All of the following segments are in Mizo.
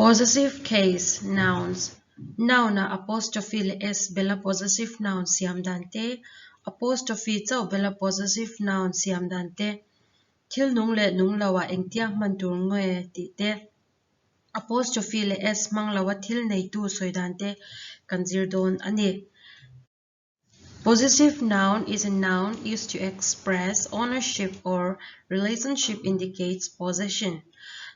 Possessive case nouns, Noun-ah apostrophe leh s bela possessive noun siam dan te, apostrophe chauh bela possessive noun siam dan te, thil nung leh nung loah engtia hman tur nge tih te, apostrophe leh s hmang loa thil neitu sawi dan te kan zir dawn a ni. Possessive noun is a noun used to express ownership or relationship indicates possession.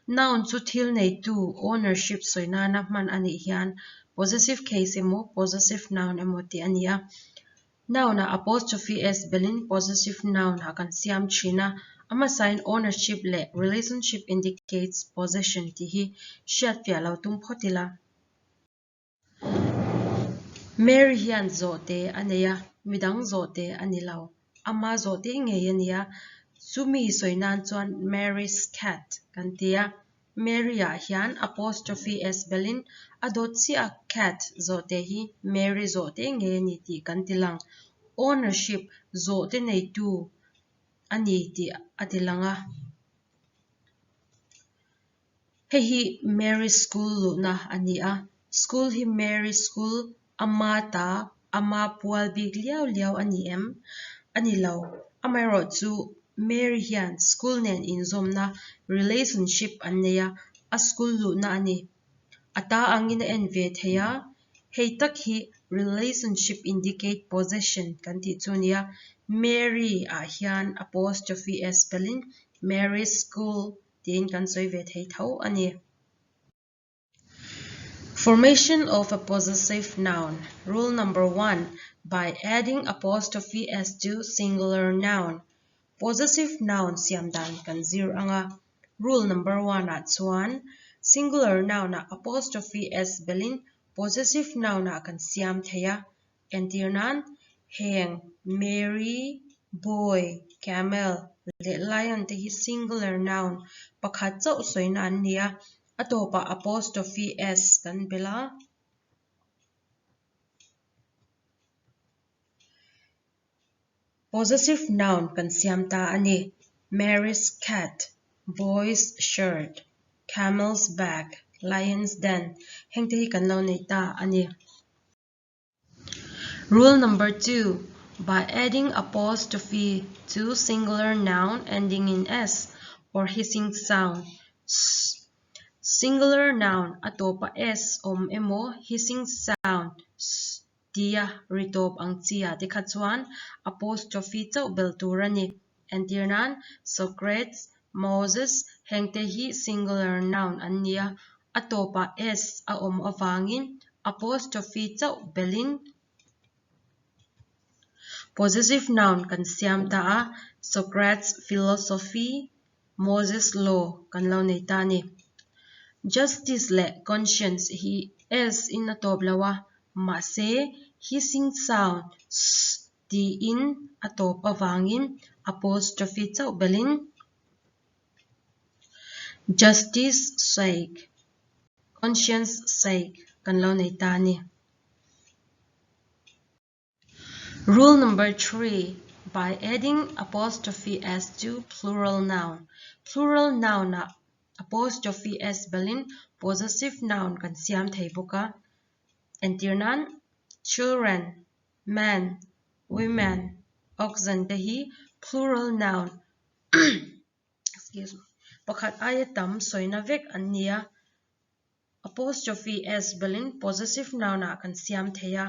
Noun chu thil neitu, ownership, sawi nana hman a nih hian possessive case emaw possessive noun emaw tih a ni a. Noun-ah apostrophe s belin possessive noun-ah kan siam thin a, a hmasain ownership leh relationship indicates possession tih hi hriatfiah lo tum phawt ila. Mary hian zawhte a nei a, midang zawhte a ni lo. Ama zawhte ngei a nia. Chumi sawi nan chuan Mary's cat kan ti a. Mary-ah hian apostrophe s belin a dawt chiah a cat zawhte hi Mary zawhte ngei a ni tih kan ti lang. Ownership, zawhte neitu a ni tih a ti lang a. Hei hi Mary School luhna a ni a, school hi Mary School ama ta, ama pual bik liau liau a ni em? A ni lo. Amaherawh chu Mary hian school nen inzawmna, relationship, an nei a, a school luhna a ni. A ta angin a en ve thei a, hei tak hi relationship indicate possession kan tih chu a ni a, Mary ah hian apostrophe s spelling Mary's School tiin kan sawi ve thei tho a ni. Formation of a possessive noun, Rule number one, By adding apostrophe s to singular noun, Possessive noun siam dan kan zir ang a, rule number one ah chuan singular noun ah apostrophe s belin possessive noun ah kan siam thei a, Entir nan, heng Mary, boy, camel leh lion te hi singular noun pakhat chauh sawina an ni a, a tawpah apostrophe s kan belh a. Possessive noun kan siam ta a ni, Mary's cat, boy's shirt, camel's bag, lion's den hengte hi kan lo nei ta a ni. Rule number 2 by adding apostrophe to singular noun ending in s or hissing sound s singular noun a tawpa s awm emaw hissing sound s tia ri tawp ang chi ah te kha chuan apostrophe chauh belh tur a ni. Entir nan Socrates, Moses hengte hi singular noun an ni a, a tawpah s a awm avangin apostrophe chauh belhin possessive noun kan siam ta a, Socrates philosophy, Moses law kan lo nei ta a ni. Justice leh conscience hi s in a tawp lo a, mahse hissing sound s tiin a tawp avangin apostrophe chauh belhin Justice sake, conscience sake kan lo nei ta a ni. Rule number 3, By adding apostrophe s to plural noun. Plural noun-ah apostrophe s belhin possessive noun kan siam thei bawk a. Entir nan, children, men, women, oxen te hi plural noun excuse me, pakhat aia tam sawina vek an ni a, apostrophe s belin possessive noun ah kan siam thei a.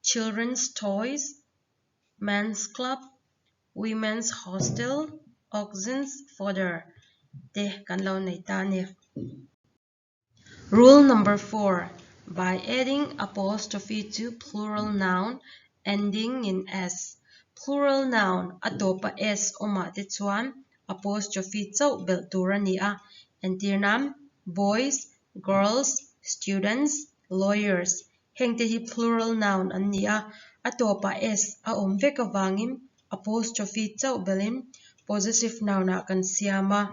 Children's toys, men's club, women's hostel, oxen's fodder te kan lo nei ta a ni. Rule number 4, by adding apostrophe to plural noun ending in s. Plural noun a tawpa s awmah te chuan apostrophe chauh belh tur a ni a. Entir nan, boys, girls, students, lawyers hengte hi plural noun an ni a, a tawpah s a awm vek avangin apostrophe chauh belhin possessive noun ah kan siam a.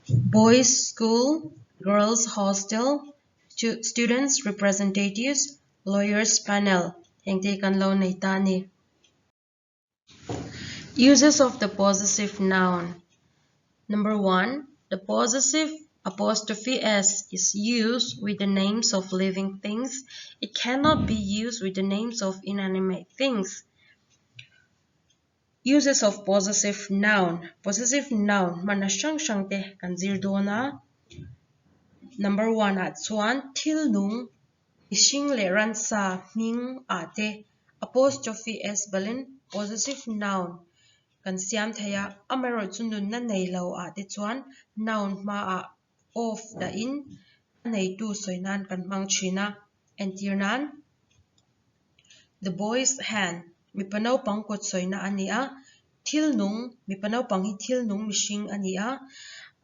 Boys School, Girls Hostel, Students Representatives, Lawyers Panel hengte hi kan lo nei ta a ni. Uses of the possessive noun Number one, the possessive apostrophe s is used with the names of living things. It cannot be used with the names of inanimate things. Uses of possessive noun Possessive noun hmanna hrang hrang te kan zir dawn a. Number one ah chuan thil nung, mihring leh ransa hming ah te apostrophe s balin possessive noun kan siam thei a, amaherawhchu nunna nei lo ah te chuan noun hmaah of dahin a neitu sawi nan kan hmang thin a, entir nan The boy's hand mipa naupang kut sawina a ni a, thil nung mipa naupang hi thil nung mihring a ni a,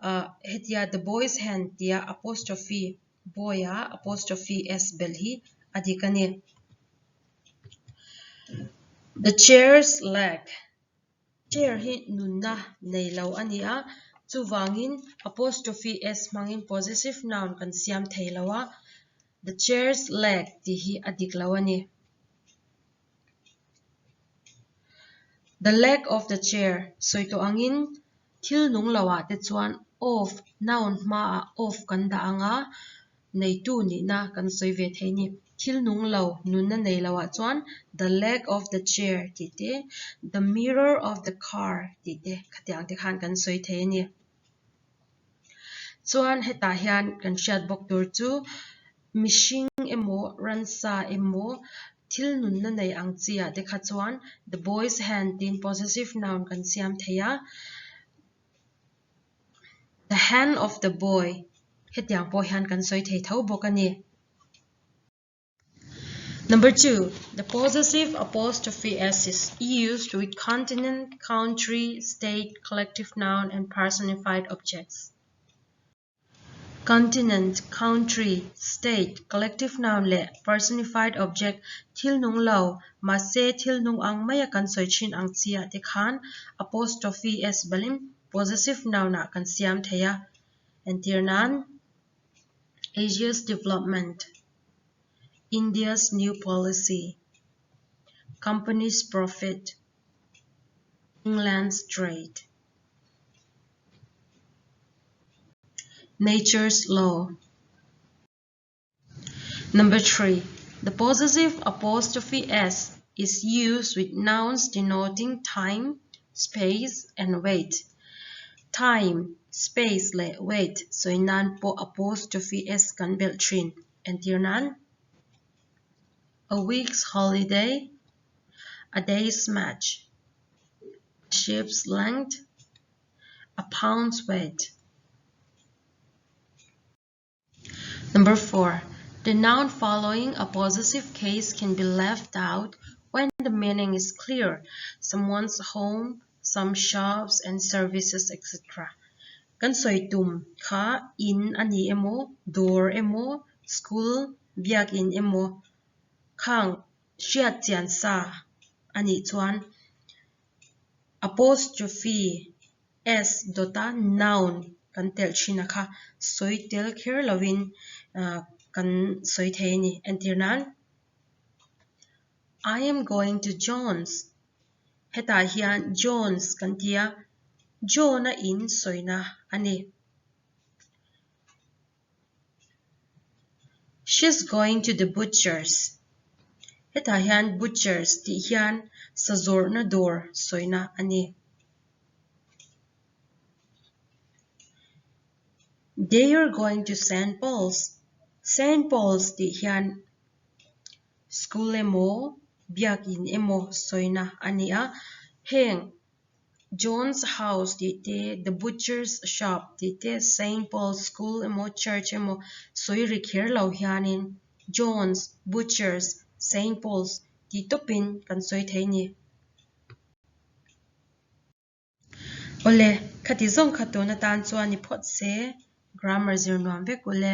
ah hetia the boy's hand tia apostrophe boy a apostrophe s belh hi a dik a ni. The chair's leg Chair hi nunna nei lo a ni a, chuvangin apostrophe s hmangin possessive noun kan siam thei lo a, the chair's leg tih hi a dik lo a ni. The leg of the chair sawi tawh angin thil nung lo ah te chuan of noun hmaah of kan dah ang a, neitu nihna kan sawi ve thei a ni. Thil nung lo, nunna nei lo ah chuan the leg of the chair tih te, the mirror of the car tih te khatiang te khan kan sawi thei a ni. Chuan hetah hian kan hriat bawk tur chu mihring emaw ransa emaw thil nunna nei ang chi ah te kha chuan the boy's hand tiin possessive noun kan siam thei a. The hand of the boy hetiang pawh hian kan sawi thei tho bawk a ni. Number 2. The possessive apostrophe s is used with continent, country, state, collective noun and personified objects. Continent, country, state, collective noun leh personified object thil nung lo, mahse thil nung ang maia kan sawi thin ang chi ah te khan apostrophe s balin possessive noun ah kan siam thei a. Entir nan, Asia's development, India's new policy, company's profit, England's trade. Nature's law. Number 3. The possessive apostrophe s is used with nouns denoting time, space, and weight. Time, space leh weight sawi nan pawh apostrophe s kan belh thin. Entir nan, A week's holiday, a day's match, a ship's length, a pound's weight. Number 4. The noun following a possessive case can be left out when the meaning is clear, someone's home, some shops and services, etc. Kan sawi tum kha in a ni emaw, dawr emaw, school, biakin emaw, khang hriat chian sa a nih chuan apostrophe s dawta noun kan telh thin a kha sawi tel kher lovin kan sawi thei a ni. Entir nan, I am going to John's hetah hian John's kan ti a, John-a in sawina a ni. She's going to the butcher's. Hetah hian butcher's tih hian sa zawrhna dawr sawina a ni. They are going to Saint Paul's. Saint Paul's tih hian school emaw biakin emaw sawina a ni a. Heng John's House tih te, The Butcher's Shop tih te, Saint Paul's School emaw Church emaw sawi ri kher lo hianin John's, Butcher's, Saint Paul's tih tawpin kan sawi thei ni. Awle, khati zawng kha tun atan chuan ni phawt se, grammar zir nuam vek ule.